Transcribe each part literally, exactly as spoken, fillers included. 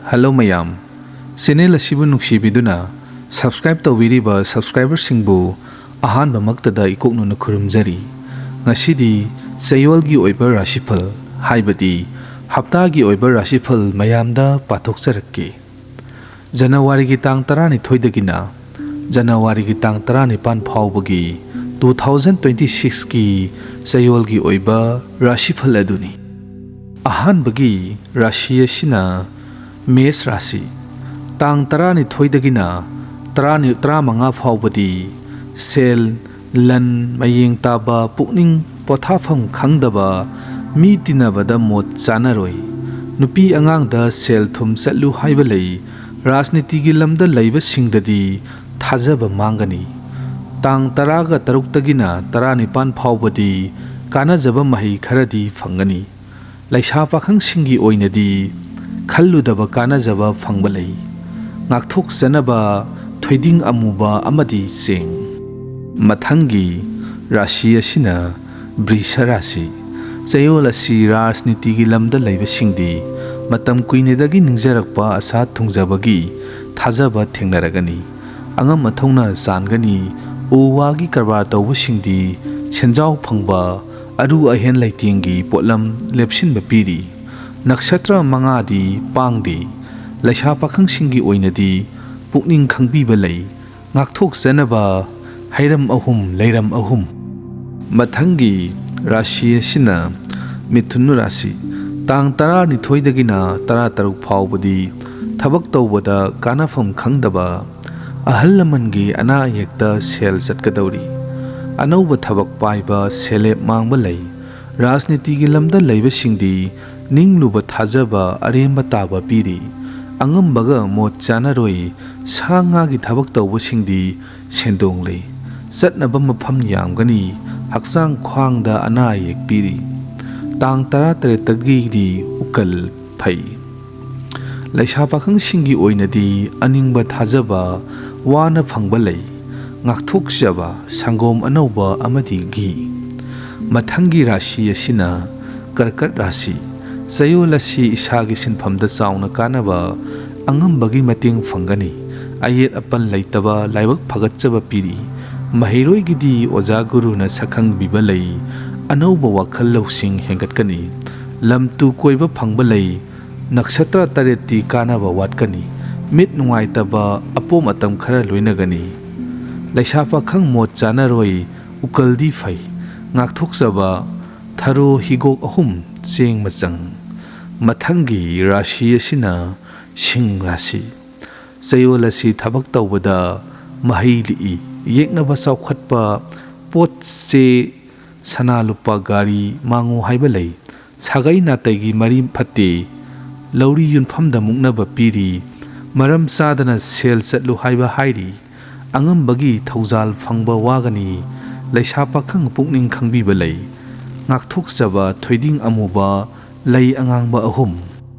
Hello ꯃꯌꯥꯝ, channel ꯑꯁꯤꯕꯨ ꯅꯨꯡꯁꯤꯕꯤꯗꯨꯅ subscribe ꯇꯧꯕꯤꯔꯤꯕ ꯁꯕꯁꯀ꯭ꯔꯥꯏꯕꯔꯁꯤꯡꯕꯨ ꯑꯍꯥꯟꯕꯃꯛꯇꯗ ꯏꯀꯣꯛꯅꯅ ꯈꯨꯔꯨꯝꯖꯔꯤ꯫ ꯉꯁꯤꯗꯤ ꯆꯌꯣꯜꯒꯤ ꯑꯣꯏꯕ ꯔꯥꯁꯤꯐꯜ, ꯍꯥꯏꯕꯗꯤ ꯍꯞꯇꯥꯒꯤ ꯑꯣꯏꯕ ꯔꯥꯁꯤꯐꯜ ꯃꯌꯥꯝꯗ ꯄꯥꯊꯣꯛꯆꯔꯛꯀꯦ꯫ ꯖꯅꯋꯥꯔꯤꯒꯤ ꯇꯥꯡ ꯇꯔꯥꯅꯤꯊꯣꯏꯗꯒꯤꯅ ꯖꯅꯋꯥꯔꯤꯒꯤ ꯇꯥꯡ ꯇꯔꯥꯅꯤꯄꯥꯟ ꯐꯥꯎꯕꯒꯤ two thousand twenty sixꯀꯤ ꯆꯌꯣꯜꯒꯤ ꯑꯣꯏꯕ ꯔꯥꯁꯤꯐꯜ ꯑꯗꯨꯅꯤ꯫ ꯑꯍꯥꯟꯕꯒꯤ ꯔꯥꯁꯤ ꯑꯁꯤꯅ ꯃꯦꯁ ꯔꯥꯁꯤ꯫ ꯇꯥꯡ ꯇꯔꯥꯅꯤꯊꯣꯏꯗꯒꯤꯅ ꯇꯔꯥꯅꯤ-, ꯇꯔꯥꯃꯉꯥ ꯐꯥꯎꯕꯗꯤ ꯁꯦꯜ, ꯂꯟ, ꯃꯌꯦꯡ ꯇꯥꯕ, ꯄꯨꯛꯅꯤꯡ ꯄꯣꯊꯥꯐꯝ ꯈꯪꯗꯕ, ꯃꯤ ꯇꯤꯟꯅꯕꯗ ꯃꯣꯠ ꯆꯥꯅꯔꯣꯏ꯫ ꯅꯨꯄꯤ ꯑꯉꯥꯡꯗ ꯁꯦꯜ ꯊꯨꯝ ꯆꯠꯂꯨ ꯍꯥꯏꯕ ꯂꯩ꯫ ꯔꯥꯖꯅꯤꯇꯤꯒꯤ ꯂꯝꯗ ꯂꯩꯕꯁꯤꯡꯗꯗꯤ ꯊꯥꯖꯕ ꯃꯥꯡꯒꯅꯤ꯫ ꯇꯥꯡ ꯇꯔꯥꯒ ꯇꯔꯨꯛꯇꯒꯤꯅ ꯇꯔꯥꯅꯤꯄꯥꯟ ꯐꯥꯎꯕꯗꯤ ꯀꯥꯟꯅꯖꯕ ꯃꯍꯩ ꯈꯔꯗꯤ ꯐꯪꯒꯅꯤ꯫ ꯂꯩꯁꯥ ꯄꯥꯈꯪꯁꯤꯡꯒꯤ ꯑꯣꯏꯅꯗꯤ ꯈꯜꯂꯨꯗꯕ ꯀꯥꯟꯅꯖꯕ ꯐꯪꯕ ꯂꯩ꯫ ꯉꯥꯛꯊꯣꯛꯆꯅꯕ ꯊꯣꯏꯗꯤꯡ ꯑꯃꯨꯕ ꯑꯃꯗꯤ ꯆꯦꯡ꯫ ꯃꯊꯪꯒꯤ ꯔꯥꯁꯤ ꯑꯁꯤꯅ ꯕ꯭ꯔꯤꯁ ꯔꯥꯁꯤ꯫ ꯆꯌꯣꯜ ꯑꯁꯤ ꯔꯥꯖꯅꯤꯇꯤꯒꯤ ꯂꯝꯗ ꯂꯩꯕꯁꯤꯡꯗꯤ ꯃꯇꯝ ꯀꯨꯏꯅꯗꯒꯤ ꯅꯤꯡꯖꯔꯛꯄ ꯑꯁꯥ ꯊꯨꯡꯖꯕꯒꯤ ꯊꯥꯖꯕ ꯊꯦꯡꯅꯔꯒꯅꯤ꯫ ꯑꯉꯝ ꯑꯊꯧꯅ ꯆꯥꯟꯒꯅꯤ꯫ ꯎ ꯋꯥꯒꯤ ꯀꯔꯕꯥꯔ ꯇꯧꯕꯁꯤꯡꯗꯤ ꯁꯦꯟꯖꯥꯎ ꯐꯪꯕ, ꯑꯔꯨ ꯑꯍꯦꯟ ꯂꯩꯇꯦꯡꯒꯤ ꯄꯣꯠꯂꯝ ꯂꯦꯞꯁꯤꯟꯕ ꯄꯤꯔꯤ꯫ ꯅꯛꯁꯇ꯭ꯔ ꯃꯉꯥꯗꯤ ꯄꯥꯡꯗꯦ꯫ ꯂꯩꯁꯥ ꯄꯥꯈꯪꯁꯤꯡꯒꯤ ꯑꯣꯏꯅꯗꯤ ꯄꯨꯛꯅꯤꯡ ꯈꯪꯕꯤꯕ ꯂꯩ꯫ ꯉꯥꯛꯊꯣꯛꯆꯅꯕ ꯍꯩꯔꯝ ꯑꯍꯨꯝ, ꯂꯩꯔꯝ ꯑꯍꯨꯝ꯫ ꯃꯊꯪꯒꯤ ꯔꯥꯁꯤ ꯑꯁꯤꯅ ꯃꯤꯊꯨꯟ ꯔꯥꯁꯤ꯫ ꯇꯥꯡ ꯇꯔꯥꯅꯤꯊꯣꯏꯗꯒꯤꯅ ꯇꯔꯥꯇꯔꯨꯛ ꯐꯥꯎꯕꯗꯤ ꯊꯕꯛ ꯇꯧꯕꯗ ꯀꯥꯟꯅꯐꯝ ꯈꯪꯗꯕ, ꯑꯍꯜ ꯂꯃꯟꯒꯤ ꯑꯅꯥ ꯑꯌꯦꯛꯇ ꯁꯦꯜ ꯆꯠꯀꯗꯧꯔꯤ꯫ ꯑꯅꯧꯕ ꯊꯕꯛ ꯄꯥꯏꯕ ꯁꯦꯜꯂꯦꯞ ꯃꯥꯡꯕ ꯂꯩ꯫ ꯔꯥꯖꯅꯤꯇꯤꯒꯤ ꯂꯝꯗ ꯂꯩꯕꯁꯤꯡꯗꯤ ꯅꯤꯡꯂꯨꯕ ꯊꯥꯖꯕ ꯑꯔꯦꯝꯕ ꯇꯥꯕ ꯄꯤꯔꯤ꯫ ꯑꯉꯝꯕꯒ ꯃꯣꯠ ꯆꯥꯅꯔꯣꯏ꯫ ꯁꯥ ꯉꯥꯒꯤ ꯊꯕꯛ ꯇꯧꯕꯁꯤꯡꯗꯤ ꯁꯦꯟꯗꯣꯡ ꯂꯩ꯫ ꯆꯠꯅꯕ ꯃꯐꯝ ꯌꯥꯝꯒꯅꯤ꯫ ꯍꯛꯆꯥꯡ ꯈ꯭ꯋꯥꯡꯗ ꯑꯅꯥ ꯑꯌꯦꯛ ꯄꯤꯔꯤ꯫ ꯇꯥꯡ ꯇꯔꯥꯇꯔꯦꯠꯇꯒꯤꯗꯤ ꯎꯀꯜ ꯐꯩ꯫ ꯂꯩꯁꯥ ꯄꯥꯈꯪꯁꯤꯡꯒꯤ ꯑꯣꯏꯅꯗꯤ ꯑꯅꯤꯡꯕ ꯊꯥꯖꯕ ꯋꯥꯅ ꯐꯪꯕ ꯂꯩ꯫ ꯉꯥꯛꯊꯣꯛꯆꯕ ꯁꯪꯒꯣꯝ ꯑꯅꯧꯕ ꯑꯃꯗꯤ ꯘꯤ꯫ ꯃꯊꯪꯒꯤ ꯔꯥꯁꯤ ꯑꯁꯤꯅ ꯀꯔꯀꯠ ꯔꯥꯁꯤ꯫ ꯆꯌꯣꯜ ꯑꯁꯤ ꯏꯁꯥꯒꯤ ꯁꯤꯟꯐꯝꯗ ꯆꯥꯎꯅ ꯀꯥꯟꯅꯕ, ꯑꯉꯝꯕꯒꯤ ꯃꯇꯦꯡ ꯐꯪꯒꯅꯤ꯫ ꯑꯌꯦꯠ ꯑꯄꯟ ꯂꯩꯇꯕ ꯂꯥꯏꯕꯛ ꯐꯒꯠꯆꯕ ꯄꯤꯔꯤ꯫ ꯃꯍꯩꯔꯣꯏꯒꯤꯗꯤ ꯑꯣꯖꯥ ꯒꯨꯔꯨꯅ ꯁꯛꯈꯪꯕꯤꯕ ꯂꯩ꯫ ꯑꯅꯧꯕ ꯋꯥꯈꯜ ꯂꯧꯁꯤꯡ ꯍꯦꯟꯒꯠꯀꯅꯤ꯫ ꯂꯝ ꯇꯨ ꯀꯣꯏꯕ ꯐꯪꯕ ꯂꯩ꯫ ꯅꯛꯁꯇ꯭ꯔ ꯇꯔꯦꯠꯇꯤ ꯀꯥꯟꯅꯕ ꯋꯥꯠꯀꯅꯤ꯫ ꯃꯤꯠ ꯅꯨꯡꯉꯥꯏꯇꯕ ꯑꯄꯣꯝ ꯑꯇꯝ ꯈꯔ ꯂꯣꯏꯅꯒꯅꯤ꯫ ꯂꯩꯁꯥ ꯄꯥꯈꯪ ꯃꯣꯠ ꯆꯥꯅꯔꯣꯏ꯫ ꯎꯀꯜꯗꯤ ꯐꯩ꯫ ꯉꯥꯛꯊꯣꯛꯆꯕ ꯊꯔꯣ ꯍꯤꯒꯣꯛ ꯑꯍꯨꯝ ꯆꯦꯡ ꯃꯆꯪ꯫ ꯃꯊꯪꯒꯤ ꯔꯥꯁꯤ ꯑꯁꯤꯅ ꯁꯤꯡ ꯔꯥꯁꯤ꯫ ꯆꯌꯣꯜ ꯑꯁꯤ ꯊꯕꯛ ꯇꯧꯕꯗ ꯃꯍꯩ ꯂꯤꯛꯏ꯫ ꯌꯦꯛꯅꯕ ꯆꯥꯎꯈꯠꯄ ꯄꯣꯠ ꯆꯦ ꯁꯅꯥ ꯂꯨꯄꯥ ꯒꯥꯔꯤ ꯃꯥꯡꯉꯨ ꯍꯥꯏꯕ ꯂꯩ꯫ ꯁꯥꯒꯩ ꯅꯥꯇꯩꯒꯤ ꯃꯔꯤ ꯐꯠꯇꯦ꯫ ꯂꯧꯔꯤ ꯌꯨꯝꯐꯝꯗ ꯃꯨꯛꯅꯕ ꯄꯤꯔꯤ꯫ ꯃꯔꯝ ꯆꯥꯗꯅ ꯁꯦꯜ ꯆꯠꯂꯨ ꯍꯥꯏꯕ ꯍꯥꯏꯔꯤ꯫ ꯑꯉꯝꯕꯒꯤ ꯊꯧꯖꯥꯜ ꯐꯪꯕ ꯋꯥꯒꯅꯤ꯫ ꯂꯩꯁꯥ ꯄꯥꯈꯪ ꯄꯨꯛꯅꯤꯡ ꯈꯪꯕꯤꯕ ꯂꯩ꯫ ꯉꯥꯛꯊꯣꯛꯆꯕ ꯊꯣꯏꯗꯤꯡ ꯑꯃꯨꯕ ꯂꯩ ꯑꯉꯥꯡꯕ ꯑꯍꯨꯝ꯫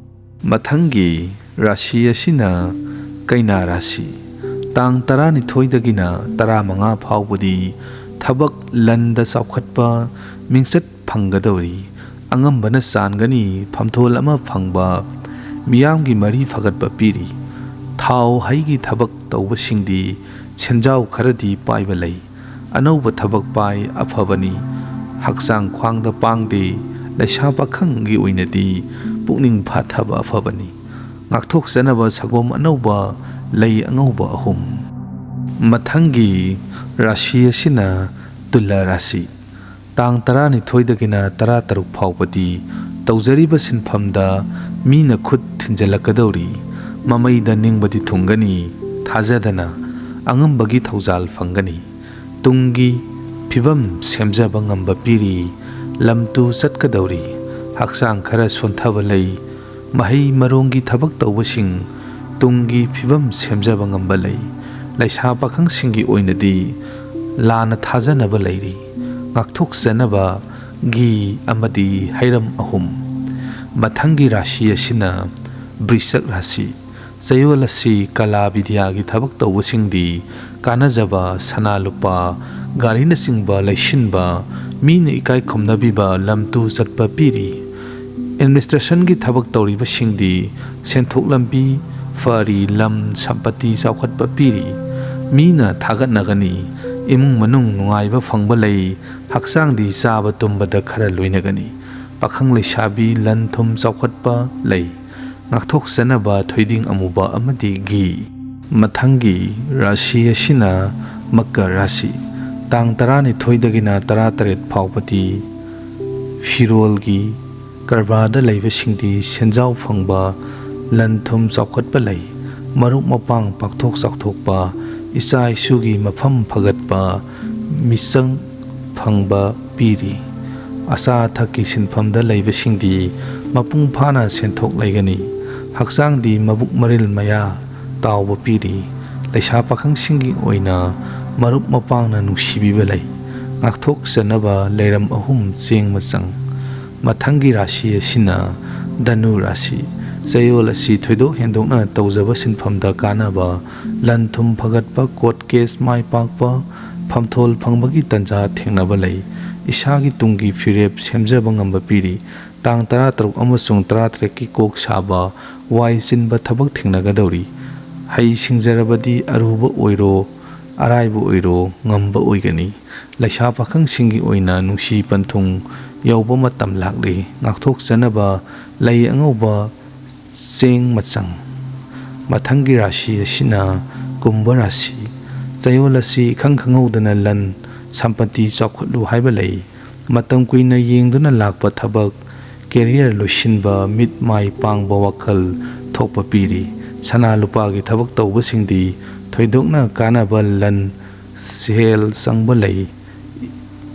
ꯃꯊꯪꯒꯤ ꯔꯥꯁꯤ ꯑꯁꯤꯅ ꯀꯩꯅꯥ ꯔꯥꯁꯤ꯫ ꯇꯥꯡ ꯇꯔꯥꯅꯤꯊꯣꯏꯗꯒꯤꯅ ꯇꯔꯥꯃꯉꯥ ꯐꯥꯎꯕꯗꯤ ꯊꯕꯛ ꯂꯟꯗ ꯆꯥꯎꯈꯠꯄ, ꯃꯤꯡꯆꯠ ꯐꯪꯒꯗꯧꯔꯤ꯫ ꯑꯉꯝꯕꯅ ꯆꯥꯟꯒꯅꯤ꯫ ꯐꯝꯊꯣꯜ ꯑꯃ ꯐꯪꯕ, ꯃꯤꯌꯥꯝꯒꯤ ꯃꯔꯤ ꯐꯒꯠꯄ ꯄꯤꯔꯤ꯫ ꯊꯥꯎ ꯍꯩꯒꯤ ꯊꯕꯛ ꯇꯧꯕꯁꯤꯡꯗꯤ ꯁꯦꯟꯖꯥꯎ ꯈꯔꯗꯤ ꯄꯥꯏꯕ ꯂꯩ꯫ ꯑꯅꯧꯕ ꯊꯕꯛ ꯄꯥꯏ ꯑꯐꯕꯅꯤ꯫ ꯍꯛꯆꯥꯡ ꯈ꯭ꯋꯥꯡꯗ ꯄꯥꯡꯗꯦ꯫ ꯂꯩꯁꯥ ꯄꯥꯈꯪꯒꯤ ꯑꯣꯏꯅꯗꯤ ꯄꯨꯛꯅꯤꯡ ꯐꯥꯊꯕ ꯑꯐꯕꯅꯤ꯫ ꯉꯥꯛꯊꯣꯛꯆꯅꯕ ꯁꯒꯣꯝ ꯑꯅꯧꯕ, ꯂꯩ ꯑꯉꯧꯕ ꯑꯍꯨꯝ꯫ ꯃꯊꯪꯒꯤ ꯔꯥꯁꯤ ꯑꯁꯤꯅ ꯇꯨꯂꯥ ꯔꯥꯁꯤ꯫ ꯇꯥꯡ ꯇꯔꯥꯅꯤꯊꯣꯏꯗꯒꯤꯅ ꯇꯔꯥꯇꯔꯨꯛ ꯐꯥꯎꯕꯗꯤ ꯇꯧꯖꯔꯤꯕ ꯁꯤꯟꯐꯝꯗ ꯃꯤꯅ ꯈꯨꯠ ꯊꯤꯟꯖꯤꯜꯂꯛꯀꯗꯧꯔꯤ꯫ ꯃꯃꯩꯗ ꯅꯤꯡꯕꯗꯤ ꯊꯨꯡꯒꯅꯤ꯫ ꯊꯥꯖꯗꯅ ꯑꯉꯝꯕꯒꯤ ꯊꯧꯖꯥꯜ ꯐꯪꯒꯅꯤ꯫ ꯇꯨꯡꯒꯤ ꯐꯤꯕꯝ ꯁꯦꯝꯖꯕ ꯉꯝꯕ ꯄꯤꯔꯤ꯫ ꯂꯝ ꯇꯨ ꯆꯠꯀꯗꯧꯔꯤ꯫ ꯍꯛꯆꯥꯡ ꯈꯔ ꯁꯣꯟꯊꯕ ꯂꯩ꯫ ꯃꯍꯩ ꯃꯔꯣꯡꯒꯤ ꯊꯕꯛ ꯇꯧꯕꯁꯤꯡ ꯇꯨꯡꯒꯤ ꯐꯤꯕꯝ ꯁꯦꯝꯖꯕ ꯉꯝꯕ ꯂꯩ꯫ ꯂꯩꯁꯥ ꯄꯥꯈꯪꯁꯤꯡꯒꯤ ꯑꯣꯏꯅꯗꯤ ꯂꯥꯟꯅ ꯊꯥꯖꯅꯕ ꯂꯩꯔꯤ꯫ ꯉꯥꯛꯊꯣꯛꯆꯅꯕ ꯘꯤ ꯑꯃꯗꯤ ꯍꯩꯔꯝ ꯑꯍꯨꯝ꯫ ꯃꯊꯪꯒꯤ ꯔꯥꯁꯤ ꯑꯁꯤꯅ ꯕ꯭ꯔꯤꯁꯛ ꯔꯥꯁꯤ꯫ ꯆꯌꯣꯜ ꯑꯁꯤ ꯀꯂꯥ ꯕꯤꯗ꯭ꯌꯥꯒꯤ ꯊꯕꯛ ꯇꯧꯕꯁꯤꯡꯗꯤ ꯀꯥꯟꯅꯖꯕ, ꯁꯅꯥ ꯂꯨꯄꯥ, ꯒꯥꯔꯤꯅꯆꯤꯡꯕ ꯂꯩꯁꯤꯟꯕ, ꯃꯤꯅ ꯏꯀꯥꯏ ꯈꯨꯝꯅꯕꯤꯕ, ꯂꯝ ꯇꯨ ꯆꯠꯄ ꯄꯤꯔꯤ꯫ ꯑꯦꯗꯃꯤꯅꯤꯁꯇ꯭ꯔꯦꯁꯟꯒꯤ ꯊꯕꯛ ꯇꯧꯔꯤꯕꯁꯤꯡꯗꯤ ꯁꯦꯟꯊꯣꯛ ꯂꯝꯕꯤ ꯐꯔꯤ, ꯂꯝ ꯁꯝꯄꯇꯤ ꯆꯥꯎꯈꯠꯄ ꯄꯤꯔꯤ꯫ ꯃꯤꯅ ꯊꯥꯒꯠꯅꯒꯅꯤ꯫ ꯏꯃꯨꯡ ꯃꯅꯨꯡ ꯅꯨꯡꯉꯥꯏꯕ ꯐꯪꯕ ꯂꯩ꯫ ꯍꯛꯆꯥꯡꯗꯤ ꯆꯥꯕ ꯇꯨꯝꯕꯗ ꯈꯔ ꯂꯣꯏꯅꯒꯅꯤ꯫ ꯄꯥꯈꯪ ꯂꯩꯁꯥꯕꯤ ꯂꯟ ꯊꯨꯝ ꯆꯥꯎꯈꯠꯄ ꯂꯩ꯫ ꯉꯥꯛꯊꯣꯛꯆꯅꯕ ꯊꯣꯏꯗꯤꯡ ꯑꯃꯨꯕ ꯑꯃꯗꯤ ꯘꯤ꯫ ꯃꯊꯪꯒꯤ ꯔꯥꯁꯤ ꯑꯁꯤꯅ ꯃꯀꯔ ꯔꯥꯁꯤ꯫ ꯇꯥꯡ ꯇꯔꯥꯅꯤꯊꯣꯏꯗꯒꯤꯅ ꯇꯔꯥꯇꯔꯦꯠ ꯐꯥꯎꯕꯗꯤ ꯐꯤꯔꯣꯜꯒꯤ ꯀꯔꯕꯥꯔꯗ ꯂꯩꯕꯁꯤꯡꯗꯤ ꯁꯦꯟꯖꯥꯎ ꯐꯪꯕ, ꯂꯟ ꯊꯨꯝ ꯆꯥꯎꯈꯠꯄ ꯂꯩ꯫ ꯃꯔꯨꯞ ꯃꯄꯥꯡ ꯄꯥꯛꯊꯣꯛ ꯆꯥꯎꯊꯣꯛꯄ, ꯏꯆꯥ ꯏꯁꯨꯒꯤ ꯃꯐꯝ ꯐꯒꯠꯄ, ꯃꯤꯆꯪ ꯐꯪꯕ ꯄꯤꯔꯤ꯫ ꯑꯆꯥ ꯑꯊꯛꯀꯤ ꯁꯤꯟꯐꯝꯗ ꯂꯩꯕꯁꯤꯡꯗꯤ ꯃꯄꯨꯡ ꯐꯥꯅ ꯁꯦꯟꯊꯣꯛ ꯂꯩꯒꯅꯤ꯫ ꯍꯛꯆꯥꯡꯗꯤ ꯃꯕꯨꯛ ꯃꯔꯤꯜ ꯃꯌꯥ ꯇꯥꯎꯕ ꯄꯤꯔꯤ꯫ ꯂꯩꯁꯥ ꯄꯥꯈꯪꯁꯤꯡꯒꯤ ꯑꯣꯏꯅ ꯃꯔꯨꯞ ꯃꯄꯥꯡꯅ ꯅꯨꯡꯁꯤꯕꯤꯕ ꯂꯩ꯫ ꯉꯥꯛꯊꯣꯛꯆꯅꯕ ꯂꯩꯔꯝ ꯑꯍꯨꯝ ꯆꯦꯡ ꯃꯆꯪ꯫ ꯃꯊꯪꯒꯤ ꯔꯥꯁꯤ ꯑꯁꯤꯅ ꯙꯅꯨ ꯔꯥꯁꯤ꯫ ꯆꯌꯣꯜ ꯑꯁꯤ ꯊꯣꯏꯗꯣꯛ ꯍꯦꯟꯗꯣꯛꯅ ꯇꯧꯖꯕ ꯁꯤꯟꯐꯝꯗ ꯀꯥꯟꯅꯕ, ꯂꯟ ꯊꯨꯝ ꯐꯒꯠꯄ, ꯀꯣꯔꯠ ꯀꯦꯁ ꯃꯥꯏ ꯄꯥꯛꯄ, ꯐꯝꯊꯣꯜ ꯐꯪꯕꯒꯤ ꯇꯟꯖꯥ ꯊꯦꯡꯅꯕ ꯂꯩ꯫ ꯏꯁꯥꯒꯤ ꯇꯨꯡꯒꯤ ꯐꯤꯔꯦꯞ ꯁꯦꯝꯖꯕ ꯉꯝꯕ ꯄꯤꯔꯤ꯫ ꯇꯥꯡ ꯇꯔꯥꯇꯔꯨꯛ ꯑꯃꯁꯨꯡ ꯇꯔꯥꯇꯔꯦꯠꯀꯤ ꯀꯣꯛ ꯁꯥꯕ, ꯋꯥꯏ ꯆꯤꯟꯕ ꯊꯕꯛ ꯊꯦꯡꯅꯒꯗꯧꯔꯤ꯫ ꯍꯩ ꯁꯤꯡꯖꯔꯕꯗꯤ ꯑꯔꯨꯕ ꯑꯣꯏꯔꯣ, ꯑꯔꯥꯏꯕ ꯑꯣꯏꯔꯣ, ꯉꯝꯕ ꯑꯣꯏꯒꯅꯤ꯫ ꯂꯩꯁꯥ ꯄꯥꯈꯪꯁꯤꯡꯒꯤ ꯑꯣꯏꯅ ꯅꯨꯡꯁꯤ ꯄꯟꯊꯨꯡ ꯌꯧꯕ ꯃꯇꯝ ꯂꯥꯛꯂꯤ꯫ ꯉꯥꯛꯊꯣꯛꯆꯅꯕ ꯂꯩ ꯑꯉꯧꯕ ꯆꯦꯡ ꯃꯆꯪ꯫ ꯃꯊꯪꯒꯤ ꯔꯥꯁꯤ ꯑꯁꯤꯅ ꯀꯨꯝꯚ ꯔꯥꯁꯤ꯫ ꯆꯌꯣꯜ ꯑꯁꯤ ꯏꯈꯪ ꯈꯪꯍꯧꯗꯅ ꯂꯟ ꯁꯝꯄꯇꯤ ꯆꯥꯎꯈꯠꯂꯨ ꯍꯥꯏꯕ ꯂꯩ꯫ ꯃꯇꯝ ꯀꯨꯏꯅ ꯌꯦꯡꯗꯨꯅ ꯂꯥꯛꯄ ꯊꯕꯛ, ꯀꯦꯔꯤꯌꯔ ꯂꯣꯏꯁꯤꯟꯕ, ꯃꯤꯠ ꯃꯥꯏ ꯄꯥꯡꯕ ꯋꯥꯈꯜ ꯊꯣꯛꯄ ꯄꯤꯔꯤ꯫ ꯁꯅꯥ ꯂꯨꯄꯥꯒꯤ ꯊꯕꯛ ꯇꯧꯕꯁꯤꯡꯗꯤ ꯊꯣꯏꯗꯣꯛꯅ ꯀꯥꯟꯅꯕ, ꯂꯟ ꯁꯦꯜ ꯆꯪꯕ ꯂꯩ꯫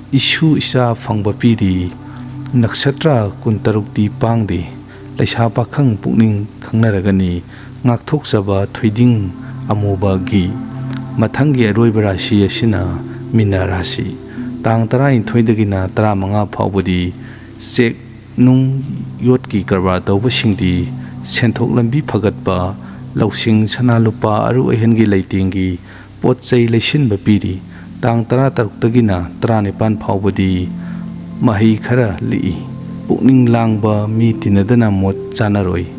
ꯏꯁꯨ ꯏꯆꯥ ꯐꯪꯕ ꯄꯤꯔꯤ꯫ ꯅꯛꯁꯇ꯭ꯔ ꯀꯨꯟꯇꯔꯨꯛꯇꯤ ꯄꯥꯡꯗꯦ꯫ ꯂꯩꯁꯥ ꯄꯥꯈꯪ ꯄꯨꯛꯅꯤꯡ ꯈꯪꯅꯔꯒꯅꯤ꯫ ꯉꯥꯛꯊꯣꯛꯆꯕ ꯊꯣꯏꯗꯤꯡ ꯑꯃꯨꯕꯒꯤ꯫ ꯃꯊꯪꯒꯤ ꯑꯔꯣꯏꯕ ꯔꯥꯁꯤ ꯑꯁꯤꯅ ꯃꯤꯅ ꯔꯥꯁꯤ꯫ ꯇꯥꯡ ꯇꯔꯥꯅꯤꯊꯣꯏꯗꯒꯤꯅ ꯇꯔꯥꯃꯉꯥ ꯐꯥꯎꯕꯗꯤ ꯆꯦꯛ ꯅꯨꯡ ꯌꯣꯠꯀꯤ ꯀꯔꯕꯥꯔ ꯇꯧꯕꯁꯤꯡꯗꯤ ꯁꯦꯟꯊꯣꯛ ꯂꯝꯕꯤ ꯐꯒꯠꯄ, ꯂꯧꯁꯤꯡ ꯁꯅꯥ ꯂꯨꯄꯥ ꯑꯔꯨ ꯑꯍꯦꯟꯒꯤ ꯂꯩꯇꯦꯡꯒꯤ ꯄꯣꯠ ꯆꯩ ꯂꯩꯁꯤꯟꯕ ꯄꯤꯔꯤ꯫ ꯇꯥꯡ ꯇꯔꯥꯇꯔꯨꯛꯇꯒꯤꯅ ꯇꯔꯥꯅꯤꯄꯥꯟ ꯐꯥꯎꯕꯗꯤ ꯃꯍꯩ ꯈꯔ ꯂꯤꯛꯏ꯫ ꯄꯨꯛꯅꯤꯡ ꯂꯥꯡꯕ ꯃꯤ ꯇꯤꯟꯅꯗꯅ ꯃꯣꯠ ꯆꯥꯅꯔꯣꯏ꯫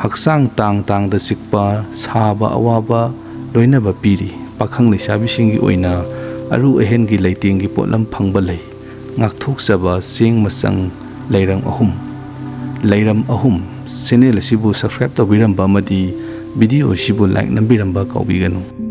ꯍꯛꯆꯥꯡ ꯇꯥꯡ ꯇꯥꯡꯗ ꯆꯤꯛꯄ, ꯁꯥꯕ, ꯑꯋꯥꯕ ꯂꯣꯏꯅꯕ ꯄꯤꯔꯤ꯫ ꯄꯥꯈꯪ ꯂꯩꯁꯥꯕꯤꯁꯤꯡꯒꯤ ꯑꯣꯏꯅ ꯑꯔꯨ ꯑꯍꯦꯟꯒꯤ ꯂꯩꯇꯦꯡꯒꯤ ꯄꯣꯠꯂꯝ ꯐꯪꯕ ꯂꯩ꯫ ꯉꯥꯛꯊꯣꯛꯆꯕ ꯆꯦꯡ ꯃꯆꯪ ꯂꯩꯔꯝ ꯑꯍꯨꯝ꯫ ꯂꯩꯔꯝ ꯑꯍꯨꯝ꯫ ꯆꯦꯅꯦꯜ ꯑꯁꯤꯕꯨ ꯁꯕꯁꯀ꯭ꯔꯥꯏꯕ ꯇꯧꯕꯤꯔꯝꯕ ꯑꯃꯗꯤ ꯚꯤꯗꯤꯑꯣ ꯑꯁꯤꯕꯨ ꯂꯥꯏꯛ ꯅꯝꯕꯤꯔꯝꯕ ꯀꯥꯎꯕꯤꯒꯅꯨ꯫